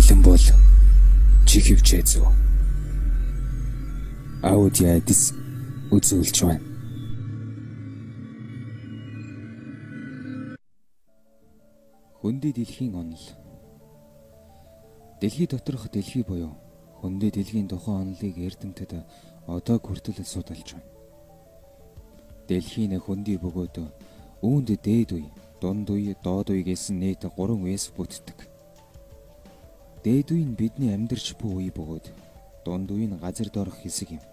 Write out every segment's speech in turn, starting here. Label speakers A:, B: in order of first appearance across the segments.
A: Бэлэн бол чихвчээ зүү. Аудио адис үзүүлж байна. Хөндий дэлхийн онол. Дэлхий доторх дэлхий буюу хөндий дэлхийн тухайн онолыг эрдэмтэд одоо хүртэл судалж байна. Дэлхийн хөндий бөгөөд үүнд дээд үе, дунд үе, доод үе гэсэн нийт 3 үеэс бүтдэг. Дээд үе нь бидний амьдарч буй үе бөгөөд дунд үе нь газар доорх хэсэг юм.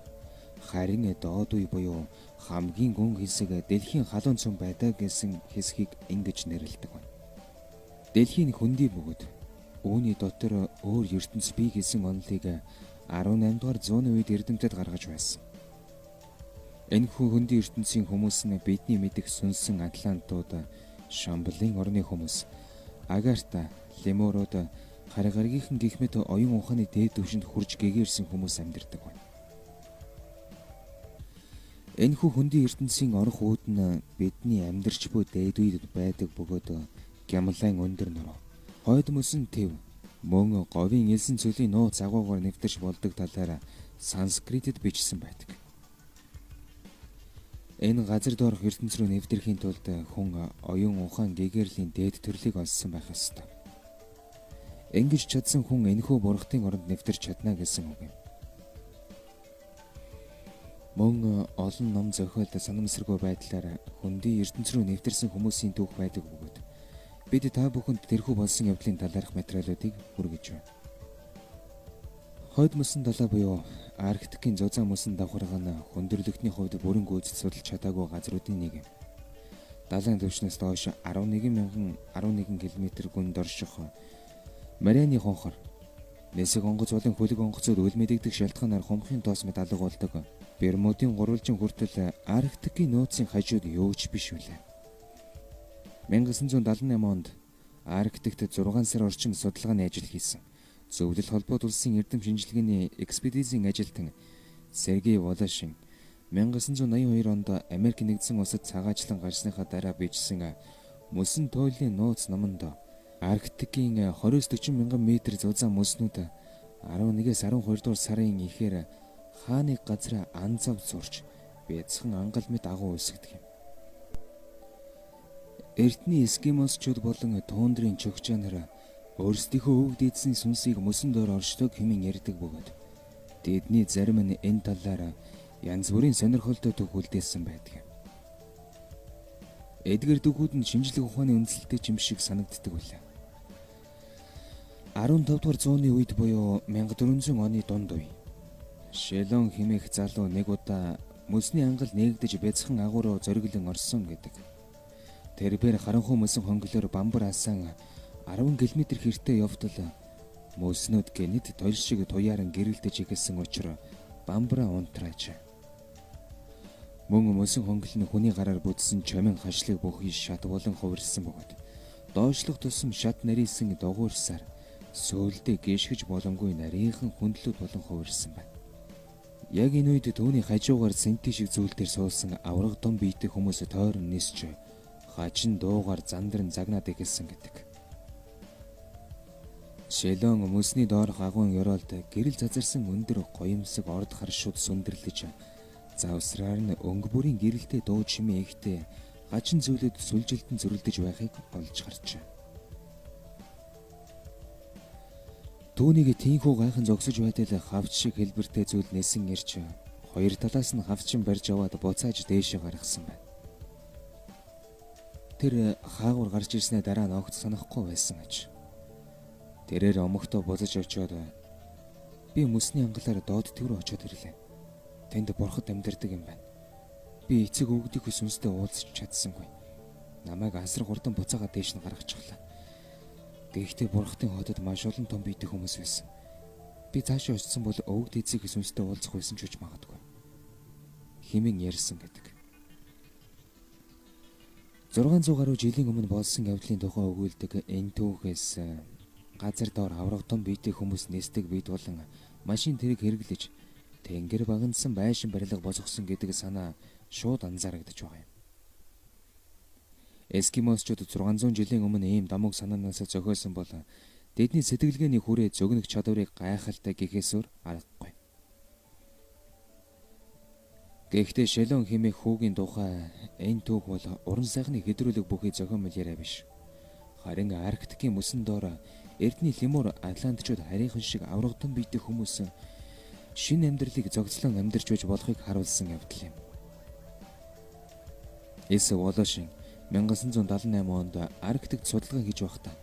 A: Харин доод үе буюу хамгийн гүн хэсэг дэлхийн халуун цөм байдаг гэсэн хэсгийг ингэж нэрлэдэг байна. Дэлхийн хөндий бөгөөд үүний дотор өөр ертөнц бий гэсэн онолыг 18 дугаар зууны үед эрдэмтэд гаргаж байсан. Энэхүү хөндий ертөнцийн хүмүүс нь бидний мэдэх сүнсэн Атлантууд, Шамблын орны хүмүүс, Агарта, Лемурууд, хар гаргийнхан гэх мэт оюун ухааны дээд түвшинд хүрж гэгээрсэн хүмүүс амьдардаг байна. Энэхүү хөндий ертөнцийн орох үүд нь бидний амьдарч буй дээд үед байдаг бөгөөд гямлайн өндөр нуруу, хойд мөсөн төв, мөн говийн элсэн цөлийн нууц агуугаар нэвтэрч болдог талаар санскритэд бичсэн байдаг. Энэ газар доорх ертөнц рүү нэвтрэхийн тулд хүн оюун ухаан гэгэрлийн дээд төрлийг олсон байх ёстой. Ингэж чадсан хүн энэхүү бурхдын оронд нэвтэрч чадна гэсэн үг юм. Мөн олон ном зохиолд санамсаргүй байдлаар хөндий ертөнц рүү нэвтэрсэн хүмүүсийн түүх байдаг бөгөөд бид та бүхэнд тэрхүү болсон явдлын талаарх материалуудыг хүргэж байна. Хойд мөсөн далай буюу Арктикийн зузаан мөсөн давхарга нь хүндрэлтний хувьд бүрэн гүйцэд судалж чадаагүй газруудын нэг юм. Далайн түвшнээс доош 11,011 км гүнд орших Марианы хонхор нисэг онгоц болон хөлөг онгоцууд үл мэдэгдэх шалтгаанаар хумхын тоос мэт алга болдог. Бермудын гурвалжин хүртэл Арктикийн нууцын хажууд юу ч биш үлээ. 1978 онд Арктикт 6 сар орчим судалгааны ажил хийсэн. Зөвлөл холбоот улсын эрдэм шинжилгээний экспедицийн ажилтан Сергей Волошин 1982 онд Америк нэгдсэн улсад цагаачлан гарсныхаа дараа бичсэн мөсөн туйлын нууц номонд Арктикийн 20-40 мянган метр зузаан мөснүүд 11-ээс 12 дугаар сарын ихээр хааны газар анзав зурж бяцхан ангал мэт агуу үсгдэг юм. Эртний эскимосчууд болон тундрын чөгчөөнөр өөрсдийнхөө өвөг дээдсийн сүнсийг мөсөн доор оршдог хэмээн ярьдаг бөгөөд тэдний зарим нь энэ талаар янз бүрийн сонирхолтой түүх үлдээсэн байдаг. Эдгээр түүхүүд нь шинжлэх ухааны үндэслэлтэй юм шиг санагддаг билээ. 15 дугаар зууны үед буюу 1400 оны дунд үе Шелон хэмээх залуу нэг удаа мөсний ангал нээгдэж бяцхан агуу руу зориглон орсон гэдэг. Тэрбээр харанхуй мөсөн хонглоор бамбар асан 10 км хэртэй явтал мөснүүд гэнэт тоёл шиг туяаран гэрэлтэж эхэлсэн учир бамбараа унтрааж. Мөн мөсөн хонгол нь хүний гараар бүтсэн чомин хашлыг бүхий шат болон хувирсан бөгөөд доошлох тусам шат нарийсан дугуурсаар сөөлдөө гიშгэж боломгүй нарийнхан хүндлүүд болон хувирсан байна. Яг энэ үед түүний хажуугаар сэнти шиг зүйл дээр суусан авраг том биетэй хүмүүс тойрон нисч хачин дуугаар зандран загнаад эхэлсэн гэдэг. Шелон мөсний доорх агуйн ёроолд гэрэл зазарсан өндөр гоёмсог орд харшууд сүндэрлэж завсраар нь өнгө бүрийн гэрэлтэй дуу чимээ ихтэй хачин зүйлүүд сүлжилтэн зөрөлдөж байхыг олж гарчээ. Түүнийг тийхүү гайхан зогсож байтал хавч шиг хэлбэртэй зүйл нисэн ирж хоёр талаас нь хавчин барьж аваад буцааж дээшээ гаргасан байна. Тэр хаагур гарч ирснээ дараа нь огт санахгүй байсан аж. Тэрээр омогтоо буцаж очиод би мөсний ангалаар доод төв рүү очиод ирлээ. Тэнд бурхад амьдардаг юм байна. Би эцэг өвгдийнхөө сүнстэй уулзч чадсангүй. Намайг асар хурдан буцаагаад дээш нь гаргачихлаа. Гэхдээ бурхадын хотод маш олон том биетэй хүмүүс байсан. Би цаашаа очсон бол өвөг дээдсийн сүнстэй уулзах байсан ч гэж магадгүй. Хэмээн ярьсан гэдэг. 600 гаруй жилийн өмнө болсон явдлын тухай өгүүлдэг энэ түүхээс газар доор авраг том биетэй хүмүүс нисдэг бид болон машин тэрэг хэрэглэж тэнгэр багнасан байшин барилга босгосон гэдэг санаа шууд анзаарагдаж байгаа юм. Эскимосчууд 600 жилийн өмнө ийм дамуг санаанаас зохиосон бол Тэдний сэтгэлгээний хүрээ зөгнөх чадварыг гайхалтай гэхээс өөр аргагүй. Гэхдээ Шелон хэмээх хүүгийн тухай энэ түүх бол уран сайхны хэдрүүлэг бүхий зохиомл яриа биш. Харин Арктикийн мөсөн доор эрдний лемур Атлантчууд харийнхан шиг аврагдан биетэй хүмүүс шинэ амьдралыг зогцлон амьдарч байж болохыг харуулсан явдал юм. Эс Волошин 1978 онд Арктикт судалгаа хийж байхдаа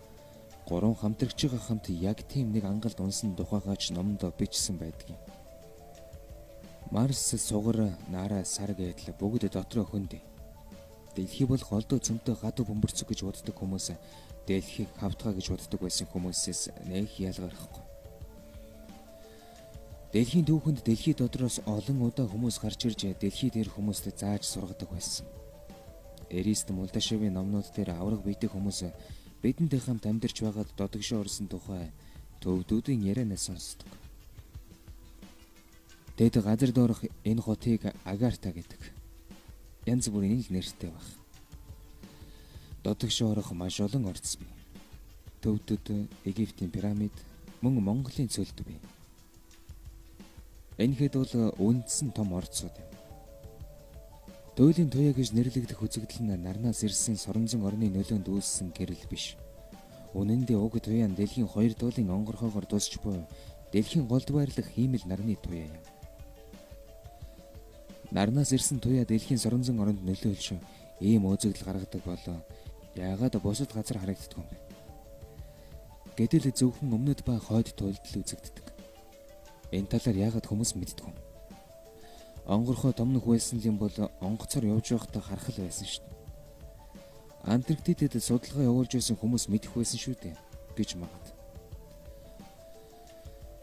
A: гурван хамтрагчийн хамт яг тийм нэг ангалд унсан тухайгаач номдоо бичсэн байдаг юм. Марс, сугар, нараа, сар гэдэл бүгд дотроо хөндөө. Дэлхий бол голдуу цөмтэй гадуу бөмбөрцөг гэж боддог хүмүүс дэлхийг хавтгай гэж боддог байсан хүмүүсээс нэх ялгархгүй. Дэлхийн түүхэнд дэлхий дотроос олон удаа хүмүүс гарч ирж дэлхий дээр хүмүүст зааж сургадаг байсан. Эрист Мулдашевын номнууд дээр авраг биетэй хүмүүс бидэнтэй хамт амьдарч байгаад додогшоо орсон тухай төвдүүдийн ярианаас сонсдог. Тэд газар доорх энэ хотыг Агарта гэдэг. Янз бүрийн л нэртэй баг. Додогшоо орох маш олон орц бий. Төвдөд Египтийн пирамид, мөн Монголын цөлд бий. Энэхэд бол үндсэн том орцууд юм. Туйлын туяа гэж нэрлэгдэх үзэгдэл нь нарнаас ирсэн соронзон орны нөлөөнд үүссэн гэрэл биш. Үнэн дээр уг туяа нь дэлхийн хоёр туйлын онгорхоогоор тусч буй дэлхийн голд байрлах хиймэл нарны туяа юм. Нарнаас ирсэн туяа дэлхийн соронзон оронд нөлөөлж ийм үзэгдэл гаргадаг болоо яагаад бусад газар харагддаг юм бэ? Гэтэл зөвхөн өмнөд ба хойд туйлд л үзэгддэг. Энэ талаар яагаад хүмүүс мэддэг юм? Онгорхой томнох байсан юм бол онгоцоор явж байхдаа харах л байсан шүү дээ. Антарктидэд судалгаа явуулж байсан хүмүүс мэдэх байсан шүү дээ гэж магад.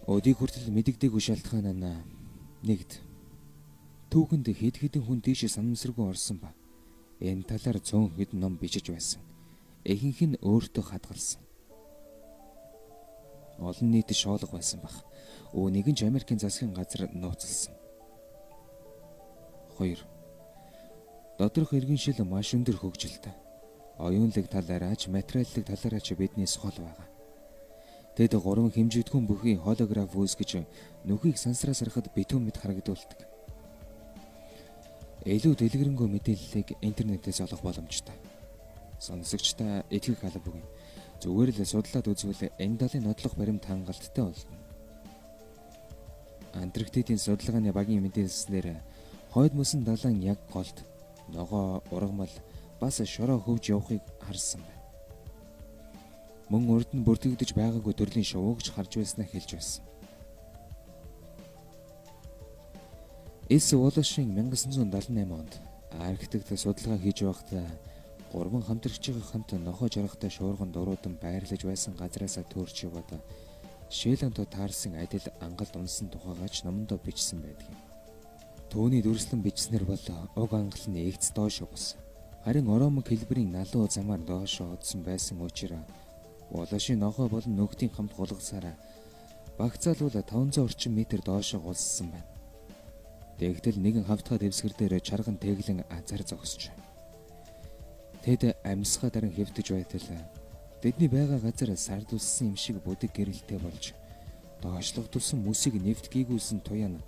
A: Өдийг хүртэл мэдэгдээгүй шалтгаан нь нэгд түүхэнд хэд хэдэн хүн тийшээ санамсаргүй орсон ба энэ талаар цөөн хэдэн ном бичиж байсан. Ихэнх нь өөртөө хадгалсан. Олон нийт шоолго байсан бах. Үүнийг нь ч Америкийн засгийн газар нууцлсан. 2. Доторх иргэн шил маш өндөр хөгжилтэй. Оюунлаг талаараач, материаллык талаараач биднээс хол байгаа. Тэд гурван хэмжигдэхүүн бүхий холограф үүсгэж нүхийг сансраас харахад битүүн мэт харагдуулдаг. Илүү дэлгэрэнгүй мэдээллийг интернетээс олох боломжтой. Сонсогчдаа итгэх албагүй. Зүгээр л судлаад үзвэл энэ далын нотлох баримт хангалттай болно. Антарктидын судалгааны багийн мэдээлснээр хойд мөсөн далайн яг голд ногоо, ургамал бас шороо хөвж явахыг харсан байна. Мөн урд нь бүртгэгдэж байгаагүй төрлийн шувуугч харж байснаа хэлж байсан. Эс Волошин 1978 онд Арктикт судалгаа хийж байхдаа гурван хамтрагчийн хамт нохой жаргатай шуурган дуруудан байрлаж байсан газраасаа төөрч яваад Шэлонто таарсан адил ангалд унсан тухайгаач номондоо бичсэн байдаг юм. Түүний дүрслэн бичснээр бол уг ангал нь эгц доош бус. Харин оромог хэлбэрийн налуу замаар доошоо одсон байсан учраас Волошин нохой болон нүгтийн хамт гулгасаараа багцаалвал 500 орчим метр доошоо гулссан байна. Тэгтэл нэгэн хавтгай дэвсгэр дээр чарган тэглэн азар зогсож. Тэд амьсгаа даран хэвтэж байтал тэдний байгаа газар сардулсан юм шиг бүдэг гэрэлтэй болж доошлох тусам мөсийг нэвт гийгүүлсэн туяа нь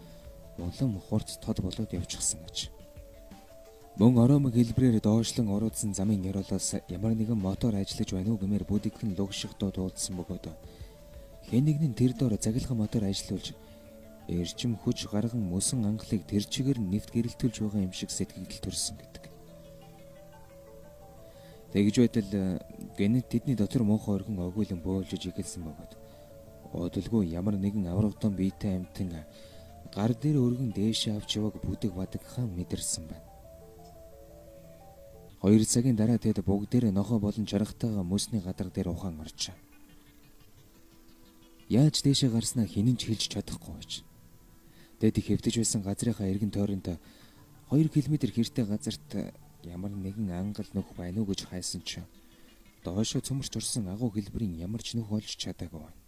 A: улам хурц тод болоод явчихсан гэж. Мөн оромог хэлбрээр доошлон оруудсан замын ёроолоос ямар нэгэн мотор ажиллаж байна уу гэмээр бүдэгхэн лугших дуу дуулсан бөгөөд хэн нэгэн тэр дор цахилгаан мотор ажиллуулж эрчим хүч гарган мөсөн ангалыг тэр чигээр нэвт гэрэлтүүлж байгаа юм шиг сэтгэгдэл төрсөн гэдэг. Тэгж байтал гэнэт тэдний дотор муухай өргөн огиулан бөөлжиж эхэлсэн бөгөөд удалгүй ямар нэгэн аврагдсан биетэй амьтан гар дээр өргөн дээшээ авч явааг бүдэг бадаг хаан мэдэрсэн байна. 2 цагийн дараа тэд бүгдээрээ нохой болон чаргатайгаа мөсний гадар дээр ухаан оржээ. Яаж дээшээ гарснаа хинэн ч хэлж чадахгүй байж. Тэд хэвтэж байсан газрынхаа эргэн тойронд 2 км хэртэй газарт ямар нэгэн ангал нөх байна уу гэж хайсан чинь доошоо цөмөрч орсон агуу хэлбэрийн ямар ч нөх олж чадаагүй байна.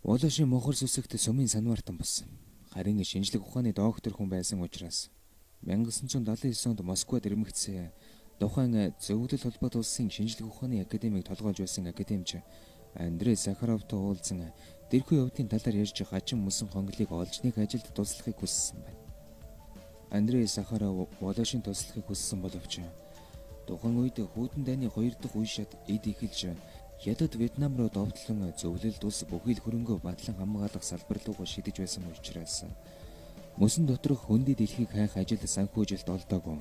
A: Волошин мохор сүсэгт сүмийн санваартан болсон. Харин шинжлэх ухааны доктор хүн байсан учраас 1979 онд Москвад ирмэгцээ тухайн зөвлөл холбоот улсын шинжлэх ухааны академийг толгойлж байсан академич Андрей Сахаровтой уулзан тэрхүү явдлын талаар ярьж хачин мөсөн хонголийг олж нэг ажилд туслахыг хүссэн байна. Андрей Сахаров Волошин туслахыг хүссэн боловч тухайн үед хүйтэн дайны 2 дахь үе шат эд эхэлж Хятад Вьетнам руу довтлон зөвлөлд улс бүхий л хөрөнгөө бадлан хамгаалах салбар руугаа шидэж байсан учраас мөсөн доторх хөндий дэлхийг хайх ажил санхүүжилт олдоогүй.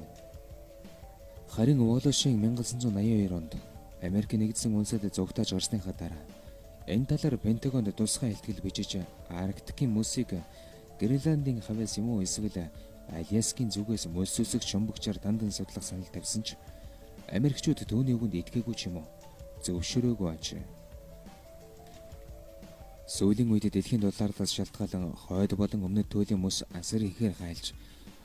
A: Харин Волошин 1982 онд Америк нэгдсэн улсад зугтааж гарсныхаа дараа энэ талаар Пентагонд тусгай илтгэл бичиж Арктикийн мөсийг Гренландын хавьяас юм уу эсвэл Аляскийн зүгээс мөс үсэх шумбагчаар дандан судлах санал тавьсан ч Америкчууд түүний үгэнд итгээгүй ч юм уу зөвшөөрөөгүй ажээ. Сүүлийн үед дэлхийн долларлаас шалтгаалan хойд болон өмнөд туйлын мөс асар ихээр хайлж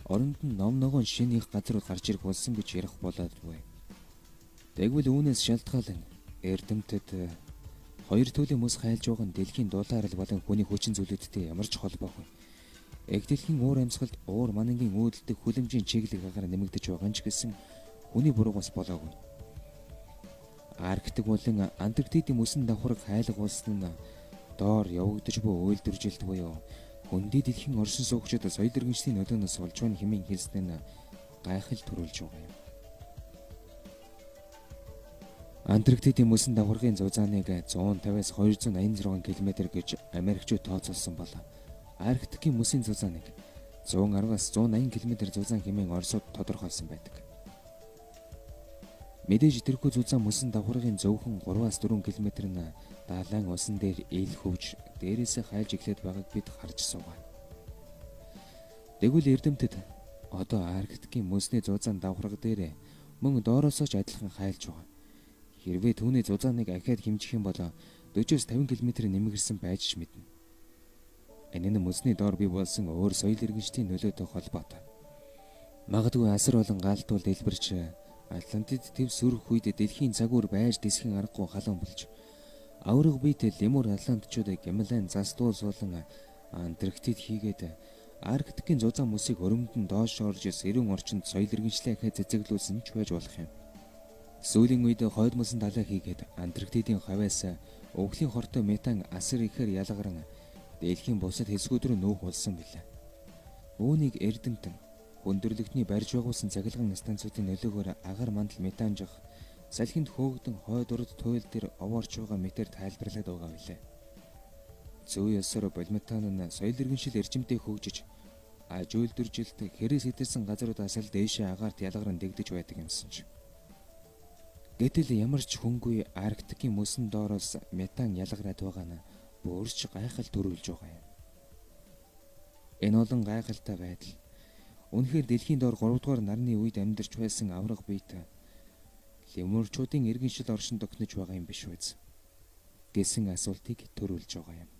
A: оронд нь ном ногоон шинэ их газрууд гарч ирэх болсон гэж ярих болоод буй. Тэгвэл үүнээс шалтгаалan эрдэмтэд хоёр туйлын мөс хайлж байгаа нь дэлхийн доллар болон хүний хүчин зүйлүүдтэй ямар ч холбоогүй. Эг дэлхийн уур амьсгалд уур манангийн үүдэлтэй хүлэмжийн чиглэл агаар нэмэгдэж байгаа нь ч гэсэн хүний буруугаас болоогүй. Арктик болон Антарктидын мөсөн давхарга хайлга болсон нь доор явагдаж буй үйлдвэржилт буюу хөндий дэлхийн оршин суугчид соёл иргэншлийн нөлөөнөөс болж байна хэмээн хэлсэн нь гайхал төрүүлж байгаа юм. Антарктидын мөсөн давхаргын зузааныг 150-аас 286 км гэж Америкчууд тооцоолсон бол Арктикийн мөсийн зузааныг 110-аас 180 км зузаан хэмээн Оросууд тодорхойлсон байдаг. Мэдээж тэрхүү зузаан мөсөн давхаргын зөвхөн 3-аас 4 км нь далайн усан дээр ил хөвж дээрээсээ хайлж эхлээд байгааг бид харж суугаа. Тэгвэл эрдэмтэд одоо Арктикийн мөсний зузаан давхарга дээр мөн доороосоо ч адилхан хайлж байгаа. Хэрвээ түүний зузааныг ахиад хэмжих юм бол 40-оос 50 км нэмэгэрсэн байж ч мэднэ. Энэ нь мөсний доор бий болсон өөр соёл иргэншлийн нөлөөтэй холбоотой. Магадгүй асар болон гаалтуул дэлбэрч Атлантид төв сөрөх үед дэлхийн цагуур байж дэсхэн аргагүй халуун болж аварга биетэй лемур атлантчуудыг Гималайн застуул суулан Антарктид хийгээд Арктикийн зузаан мөсийг өрөмдөн доош орж сэрүүн орчинд соёл иргэншлээ ахиад цэцэглүүлсэн ч байж болох юм. Сүүлийн үед хойд мөсөн далай хийгээд Антарктидын хавьяас өвгөлийн хортой метан асар ихээр ялгаран дэлхийн бусад хэсгүүд рүү нүүх болсон билээ. Үүнийг эрдэмтэн хүндрэлтний барьж байгуулсан цахилгаан станцуудын нөлөөгөөр агаар мандал метанжих салхинд хөөгдөн хойд урд туйл дээр овоорч байгаа мэтээр тайлбарлаад байгаа билээ. Зүй ёсоор болметан нь соёл иргэншил эрчимтэй хөгжиж аж үйлдвэржилт хэрээс хэтэрсэн газруудаас л дээшээ агаарт ялгаран дэгдэж байдаг юмсан ч. Гэтэл ямар ч хүнгүй Арктикийн мөсөн доороос метан ялгараад байгаа нь бүрч гайхал төрүүлж байгаа юм. Энэ олон гайхалтай байдал үнэхээр дэлхийн доор 3 дугаар нарны үед амьдарч байсан аварга биетэй лемурчуудын иргэншил оршин тогтнож байгаа юм биш үз гэсэн асуултыг төрүүлж байгаа юм.